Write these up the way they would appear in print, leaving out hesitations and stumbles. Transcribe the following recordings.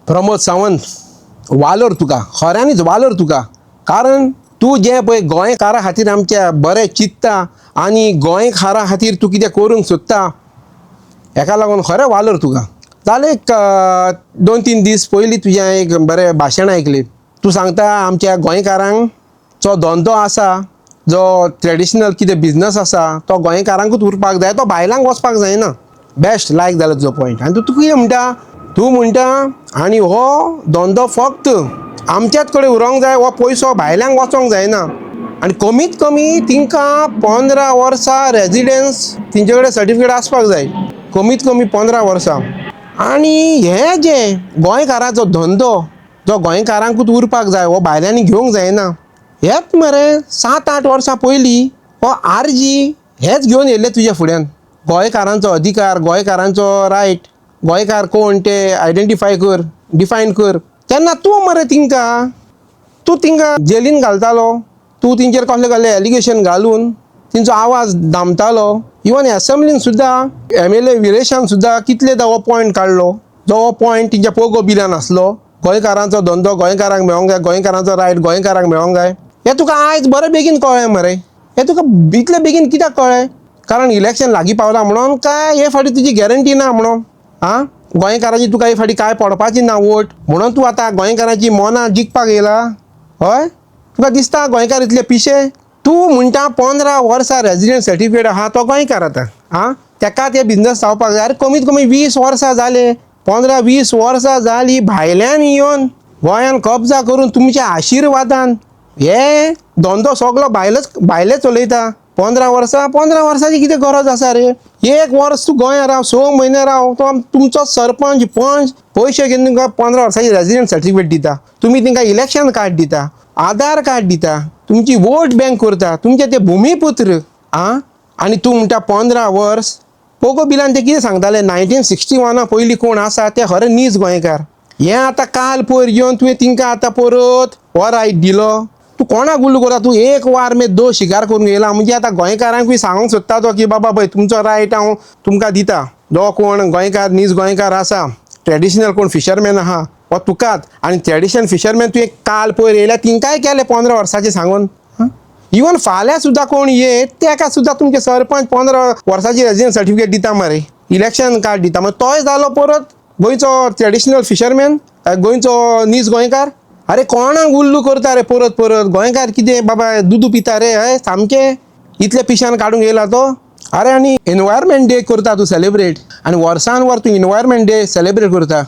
प्रमोद सावंत, वालोर तुका, खऱ्यांनीच वालोर तुका. कारण तूं जें पळय गोंयकारा खातीर आमच्या बरें चिंत्ता आनी गोंयकारा खातीर तूं कितें करूंक सोदता, हेका लागून खरें वालोर तुका. जालें, एक 2-3 दीस पयलीं तुजें एक बरें भाशण आयकलें. तूं सांगता आमच्या गोंयकारांक जो धंदो आसा, जो ट्रेडिशनल कितें बिजनस आसा, तो गोंयकारांकूच उरपाक जाय, तो भायल्यांक वचपाक जायना. बेस्ट लायक जालो तुजो पॉयंट. आनी तूं कितें म्हणटा, तूं म्हणटा आनी हो धंदो फक्त आमच्याच कडेन उरोंक जाय, हो पयसो भायल्यांक वचोंक जायना. आनी कमीत कमी तिंकां 15 वर्सां रेजिडन्स तेंचे कडेन सर्टिफिकेट आसपाक जाय, कमीत कमी 15 वर्सां. आनी हे जे गोंयकाराचो धंदो जो गोंयकारांकूच उरपाक जाय, हो भायल्यांनी घेवंक जायना. हेच मरे 7-8 वर्सां पयलीं हो आरजी हेच घेवन येयल्ले तुज्या फुड्यान. गोंयकारांचो अधिकार, गोंयकारांचो रायट, गोंयकार कोण ते आयडेंटिफाय कर, डिफायन कर. तेन्ना तूं मरे तिंकां, तूं तिंकां जेलीन घालतालो, तूं तेंचेर कसले कसले एलिगेशन घालून तेंचो आवाज दामतालो. इवन एसेंब्लीन सुद्दां एमएलए विरेशान सुद्दां कितलेदां हो पॉयंट काडलो, जो हो पॉयंट तेंच्या पोगो बिलान आसलो, गोंयकारांचो धंदो गोंयकारांक मेळोंक जाय, गोंयकारांचो रायट गोंयकारांक मेळोंक जाय. हें तुका आयज बरें बेगीन कळ्ळें मरे. हें तुका इतलें बेगीन कित्याक कळ्ळें? कारण इलेक्शन लागीं पावलां म्हणून काय हे फावटी तुजी गॅरंटी ना म्हणून? आं, गोंयकारांची तुका हे फावटी कांय पडपाची ना वोट म्हणून तूं आतां गोंयकारांची मनां जिखपाक येयला? हय, तुका दिसता गोंयकार इतले पिशे? तूं म्हणटा 15 वर्सां रेजिडंट सर्टिफिकेट आहा तो गोंयकार आतां, आं, तेका ते बिजनस जावपाक जाय. आरे कमीत कमी 20 वर्सां जाले, 15-20 वर्सां जालीं भायल्यान येवन गोंयान कब्जा करून तुमच्या आशिर्वादान हे धंदो सगलो भायलोच भायले चलयता. 15 वर्सां, 15 वर्सांची कितें गरज आसा रे? एक वर्स तूं गोंयांत राव, 6 म्हयने राव, तो तुमचो सरपंच पंच पयशे घेवन तुमकां 15 वर्सांची रेजिडंट सर्टिफिकेट दिता, तुमी तांकां इलेक्शन कार्ड दिता, आधार कार्ड दिता, तुमची वोट बँक करता, तुमचे ते भुमीपुत्र. आं, आनी तूं म्हणटा 15 वर्स. पोगो बिलान ते कितें सांगताले, 1961 पयलीं कोण आसा ते खरें नीज गोंयकार. हें आतां काल पयर येवन तुवें तिंकां आतां परत हो रायट दिलो. तूं कोणाक उल्लू करता? तूं एक वार मे दो शिकार करूंक येयला. म्हणजे आतां गोंयकारांकूय सांगूंक सोदता तो की बाबा पळय तुमचो रायट हांव तुमकां दिता, जो कोण गोंयकार नीज गोंयकार आसा, ट्रेडिशनल कोण फिशरमॅन आहा हो तुकाच. आनी ट्रेडिशनल फिशरमॅन तुवें काल पयर येयल्या तिंकाय केलें 15 वर्साचें सांगून. इवन फाल्यां सुद्दां कोण येत तेका सुद्दां तुमचे सरपंच 15 वर्साची रेजिडंट सर्टिफिकेट दिता मरे, इलेक्शन कार्ड दिता. मागीर तोय जालो परत गोंयचो ट्रेडिशनल फिशरमॅन, गोंयचो नीज गोंयकार. अरे कोणाक उल्लू करता रे परत परत? गोंयकार कितें बाबा दुदू पिता रे? हय, सामकें इतले पिशान काडूंक येयला तो. अरे आनी एनवायरमेंट डे करता तूं सेलेब्रेट, आनी वर्सान वर तूं एनवायरमेंट डे सेलेब्रेट करता,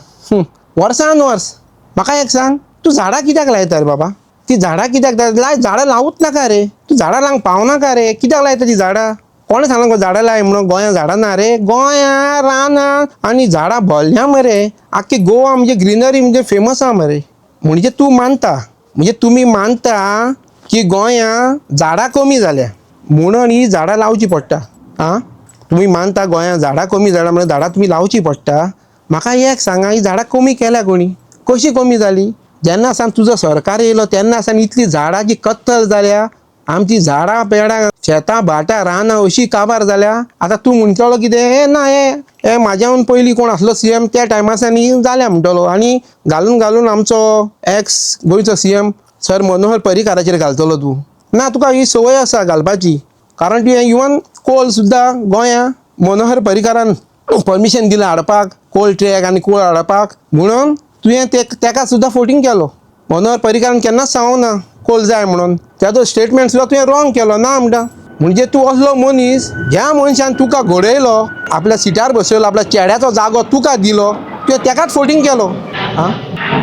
वर्सान वर्स. म्हाका एक सांग, तूं झाडां कित्याक लायता रे बाबा? ती झाडां कित्याक लाय? झाडां लावूच नाका रे, तूं झाडां लावंक पावनाका रे. कित्याक लायता ती झाडां? कोणें सांगलां गो झाडां लाय म्हणून? गोंयां झाडां ना रे, गोंयां रानां आनी झाडां भरल्या मरे. आख्खी गोवा म्हणजे ग्रिनरी म्हणजे फेमस आहा मरे. म्हणजे तूं मानता, म्हणजे तुमी मानता की गोंयां झाडां कमी जाल्या म्हणून ही झाडां लावची पडटा? आं, तुमी मानता गोंयां झाडां कमी जाल्या म्हणून झाडां तुमी लावची पडटा? म्हाका एक सांगा, ही झाडां कमी केल्या कोणी? कशी कमी जाली? जेन्ना सावन तुजो सरकार येयलो तेन्ना सावन इतली झाडांची कत्तल जाल्या, आमची झाडां पेडां शेतां भाटां रानां अशी काबार जाल्या. आतां तूं म्हणटलो कितें, हे ना हे म्हाज्याहून पयलीं कोण आसलो सीएम त्या टायमा सावन जाल्या म्हणटलो, आनी घालून घालून आमचो एक्स गोंयचो सीएम सर मनोहर पर्रीकाराचेर घालतलो तूं. ना, तुका ही संवय आसा घालपाची, कारण तुवें इवन कोल सुद्दां गोंयां मनोहर पर्रीकारान परमिशन दिलां हाडपाक, कोल ट्रॅक आनी कोल हाडपाक, म्हणून तुवें तेका सुद्दां फोटींग केलो. मनोहर पर्रीकारान केन्नाच सांगूंक ना कोल जाय म्हणून, तेजो स्टेटमेंट सुद्दां तुवें रॉंग केलो ना म्हणटा. म्हणजे तूं असलो मनीस ज्या मनशान तुका घडयलो, आपल्या सिटार बसयलो, आपल्या चेड्याचो जागो तुका दिलो, तुवें तेकाच फोटींग केलो. आं,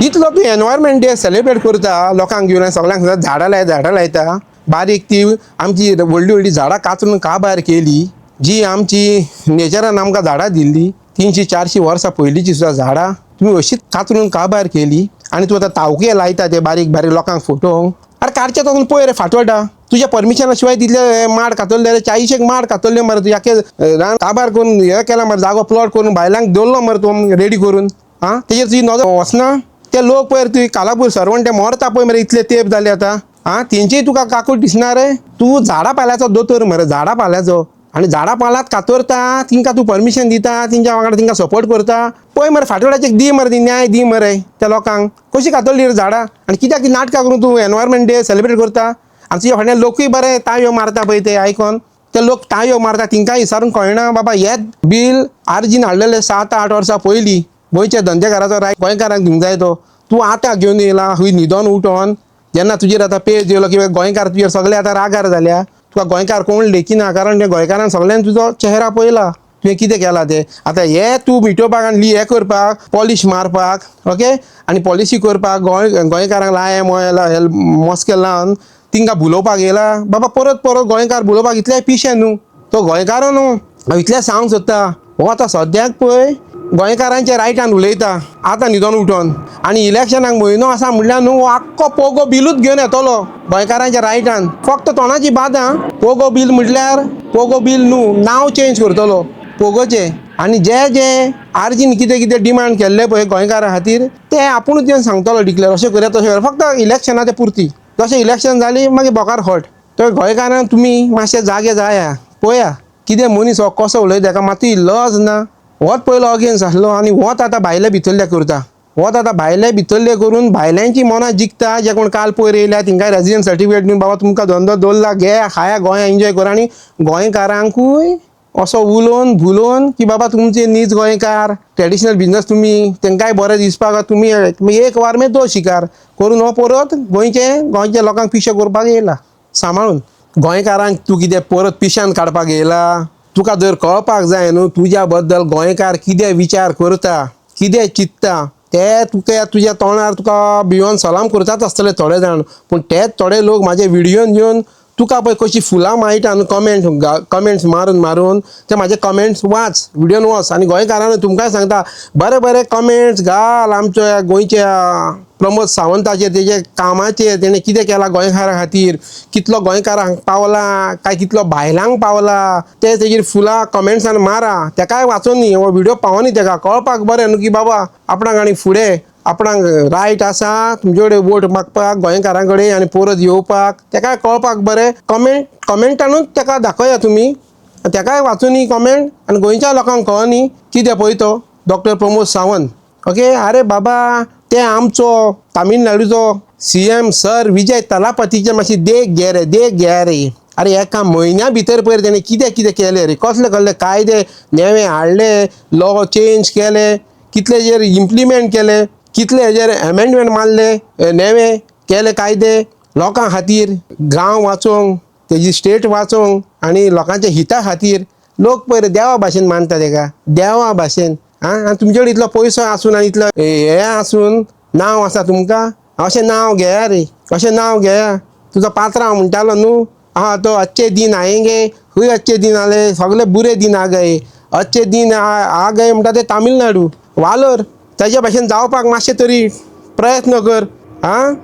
इतलो तूं एनवायरमेंट डे सेलेब्रेट करता, लोकांक घेवन सगळ्यांक झाडां लाय झाडां लायता, बारीक ती आमची व्हडली व्हडली झाडां कातरून काबार केली, जी आमची नेचरान आमकां झाडां दिल्ली 300-400 वर्सां पयलींची सुद्दां झाडां तुमी अशीच कातरून काबार केली. आनी तूं आतां तावके लायता ते बारीक बारीक लोकांक फोटोवंक. अरे काडचे तसो पळय रे फाटवटा, तुज्या परमिशना शिवाय तितले माड कातरले रे, 40 माड कातरले मरे. तुज्या आख्खे रान काबार करून हे केला मरे, जागो प्लॉट करून बायलांक दवरलो मरे तूं रेडी करून. आं, तेजेर तुजी नदर वचना? ते लोक पळय तुवें कालापूर सरवण ते मरता पळय मरे, इतले तेंप जाले आतां. आं, तेंचीय तुका काकूट दिसना रे? तूं झाडां पाल्याचो दोतोर मरे, झाडां पाल्याचो. आनी झाडां पालात कातरता तिंकां तूं परमिशन दिता, तेंच्या वांगडा तिंकां सपोर्ट करता. पळय मरे फाटोड्याचेर दी मरे ती न्याय दी मरे त्या लोकांक. कशी कातरली रे झाडां आनी कित्याक ती नाटकां करून तूं एनवायरमेंट डे सेलिब्रेट करता? आनी तुज्या फाटल्यान लोकूय बरे ताळयो मारता पळय ते आयकोन, ते लोक ताळयो मारता तिंकांय विचारून कळना बाबा हेच बील आरजीन हाडलेले 7-8 वर्सां पयलीं गोंयच्या धंदेकाराचो रायट गोंयकारांक दिवंक जाय तो तूं आतां घेवन येयला खंय न्हिदोन उठोन जेन्ना तुजेर आतां पेज येयलो किंवा गोंयकार तुजेर सगळे आतां रागार जाल्या, तुका गोंयकार कोण लेखिना कारण ते गोंयकारान सगळ्यान तुजो चेहरा पळयला तुवें कितें केलां तें. आतां हे तूं मिटोवपाक आनी हें करपाक पॉलिश मारपाक ओके आनी पॉलिशी करपाक गोंयकारांक लाय मोय मस्के लावन तिंकां भुलोवपाक येयला. बाबा परत परत गोंयकार भुलोवपाक इतलें पिशें न्हू तो गोंयकार न्हू. हांव इतलें सांगूंक सोदता हो आतां सद्याक पळय गोंयकारांच्या रायटान उलयता आतां न्हिदोन उठोन आनी इलेक्शनाक म्हयनो आसा म्हणल्यार न्हू हो आख्खो पोगो बिलूच घेवन येतलो गोंयकारांच्या रायटान. फक्त तोंडाची बादा पोगो बील म्हटल्यार पोगो बील न्हू, नांव चेंज करतलो पोगोचें. आनी जे जे आरजीन कितें कितें डिमांड केल्ले पळय गोंयकारां खातीर ते आपुणूच येवन सांगतलो डिक्लेर अशें करया तशें करया, फक्त इलेक्शनां ते पुरती. जशें इलेक्शन जाली मागीर बोकार खोट. तर गोंयकारांक तुमी मातशे जागे जाया, पळया कितें मनीस हो कसो उलयता, तेका मातूय लज ना. होच पयलो अगेन्स्ट आसलो आनी होच आतां भायले भितरले करता, होच आतां भायले भितरले करून भायल्यांची मनां जिखता. जे कोण काल पयर येयल्या तिंकां रेजिडंट सर्टिफिकेट दिवन बाबा तुमकां धंदो दवरला घे खाया गोंया एन्जॉय करा. आनी गोंयकारांकूय असो उलोवन भुलोवन की बाबा तुमचे नीज गोंयकार ट्रेडिशनल बिजनस तुमी तांकांय बरें दिसपाक तुमी एक वार में दो शिकार करून हो परत गोंयच्या लोकांक पिशे करपाक येयला. सांबाळून गोंयकारांक तूं कितें परत पिशान काडपाक येयला? तुका जर कळपाक जाय न्हू तुज्या बद्दल गोंयकार कितें विचार करता कितें चिंत्ता ते तुका तुज्या तोंडार तुका भियोन सलाम करतात आसतले थोडे जाण, पूण तेच थोडे लोक म्हाजे विडियोन येवन तुका पळय कशी फुलां माळटा न्हू कमेंट्स मारून मारून ते म्हाजे कमेंट्स वाच विडियोन वच. आनी गोंयकारांनी तुमकांय सांगता बरे बरे कमेंट्स घाल आमच्या गोंयच्या प्रमोद सावंताचेर, तेजे कामाचेर, तेणें कितें केलां गोंयकारां खातीर, कितलो गोंयकारांक पावला काय कितलो बायलांक पावला ते तेजेर फुलां कमेंट्सान मारा. तेकाय वाचोनी हो विडियो पावनी तेका कळपाक बरें न्हू की बाबा आपणाक आनी फुडें आपणाक रायट आसा तुमचे कडेन वोट मागपाक गोंयकारां कडेन आनी परत येवपाक, तेकाय कळपाक बरें कमेंटानूच तेका दाखया तुमी, तेकाय वाचुनी कमेंट आनी गोंयच्या लोकांक कळनी कितें पळय तो डॉक्टर प्रमोद सावंत. ओके अरे बाबा ते आमचो तामिळनाडूचो CM sir विजय तलापतीचे मातशी देख घे रे, देख घे रे. अरे एका म्हयन्या भितर पयर तेणें कितें कितें केलें रे, कसले कसले कायदे नवे हाडले, लॉ चेंज केले, कितले हेजेर इम्प्लिमेंट केले, कितले हेजेर एमेंडमेंट मारले, नवे केले कायदे लोकां खातीर, गांव वाचोवंक, तेजी स्टेट वाचोवंक आनी लोकांच्या हिता खातीर. लोक पयर देवा भाशेन मानता तेका, देवा भाशेन. आं आनी तुमचे कडेन इतलो पयसो आसून आनी इतलो हें आसून नांव आसा तुमकां, अशें नांव घेया रे, अशें नांव घेया. तुजो पात्रांव म्हणटालो न्हू आं तो अच्छे दिन आयेंगे, खंय अच्छे दिन आले, सगळे बुरे दिन आ गए, अच्छे दिन आ गए म्हणटा ते तामिळनाडू वालोर. तेज्या भाशेन जावपाक मातशें तरी प्रयत्न कर. आं.